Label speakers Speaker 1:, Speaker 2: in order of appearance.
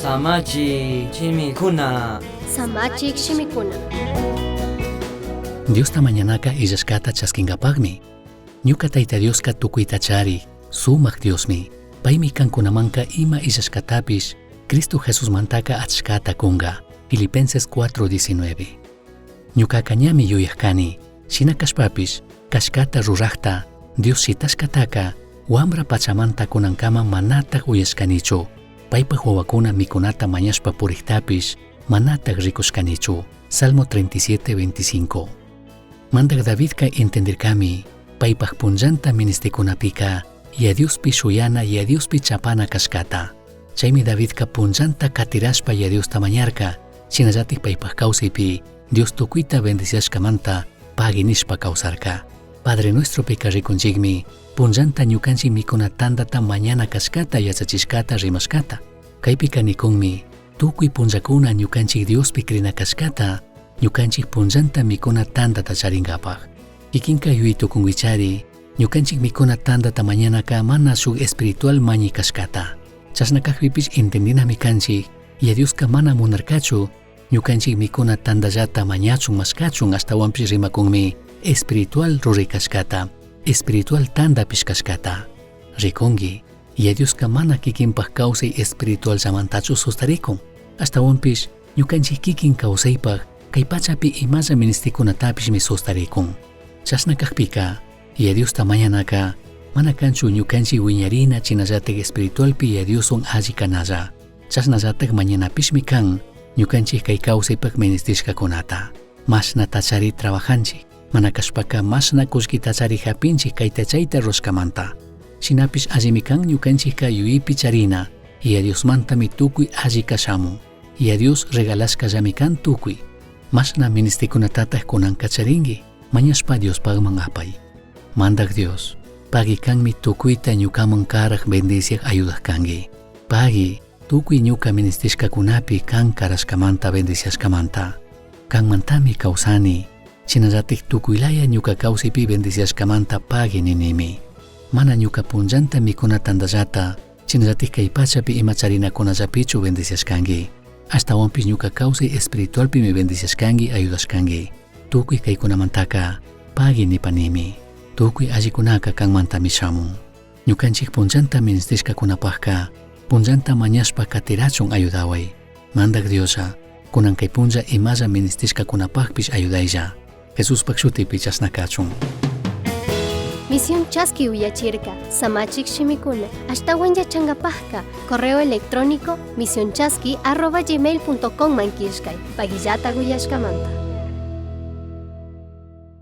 Speaker 1: Samachik shimikuna.
Speaker 2: Samachik shimikuna.
Speaker 3: Diosta mañanaka illashcata chasquingapajmi. Ñuca Taita Diosca tucuita charij, sumaj Diosmi. Paimi cancunamanca ima illashcatapish, Cristo Jesusmantaca achcata cunga. Filipenses 4:19. Ñucaca ñami yuyaj cani, shina cashpapish, cashcata rurajta, Dios shitashcataca, huambra pachamanta cunancama manataj uyashcanichu. Paipaj huahuacuna micunata mañashpa purijtapish, manataj ricushcanichu. Salmo 37:25. Mandaj Davidca entendircami, paipaj punllanta ministicunapika, Yaya Diospi shuyana, Yaya Diospi chapana cashcata. Chaimi Davidca punllanta catirashpa Yaya Diosta mañarca, shinallataj paipaj causaipi Dios tucuita bendiciashcamanta pagui nishpa causarca. Padre Nuestropika ricunchikmi, punllanta ñucanchik micuna tandata mañana cashcata yachachishcata rimashcata. Caipika nicunmi, tucui punllacuna ñucanchik Diospi crina cashcata, ñucanchik punllanta micuna tandata charingapaj. Kikinka yuyai tucunguichari, ñucanchik micuna tandata mañanaka mana shuk espiritual mañi cashcata. Chashna cajpipish entendinami canchik, Yaya Dioska mana munarcachu, ñucanchik micuna tandallata mañachun mashcachun ashtahuanpish rimacunmi espiritual rurai cashcata, espiritual tandapish cashcata. Ricungui, Yaya Dioska mana kikinpaj causai espirituallamantachu sustaricun, ashtahuanpish ñucanchik kikin causaipaj cai pachapi imalla ministicunatapishmi sustaricun. Chashna cajpica, Yaya Diosta mañanaka mana canchu ñucanchik huiñarina chinallataj espiritualpi Yaya Dioshuan alli canalla. Chashnallataj mañanapishmi can ñucanchik cai causaipaj ministishcacunata. Mashna tachari trabajanchik, mana cashpaca mashna cullquitachari japinchik caita chaita rurashcamanta. Shinapish allimi can ñucanchikca yuyaipi charina, Yaya Diosmantami tucui alli cashamun. Yaya Dios regalashcallami can tucui. Mashna ministicunatataj cunanca charingui, mañashpa Diospajman apai. Mandaj Dios, pagui canmi tucuita ñucaman caraj bendiciaj ayudaj cangui. Pagui, tucui ñuca ministishcacunapi can carashcamanta bendiciashcamanta. Canmantami causani, shinallataj tucuilaya ñuca causaipi bendiciashcamanta pagui ninimi. Mana ñuca punllanta micuna tandallata, shinallataj cai pachapi ima charinacunallapichu bendiciashcangui. Ashtahuanpish ñuca causai espiritualpimi bendiciashcangui ayudashcangui. Tucui caicunamantaca pagui nipanimi. Tucui allicunaca canmantami shamun. Ñucanchij punllanta ministishcacunapajca punllanta mañashpa catirachun ayudahuai. Mandaj Dioslla, cunan cai punlla imalla ministishcacunapajpish ayudailla. Jesuspaj shutipi chashna cachun.
Speaker 2: Misión Chaski uyachirka, samachik shimikuna, ashtawan yachangapajka, correo electrónico misionchaski@gmail.com man killkay, paguillata uyashkamanta.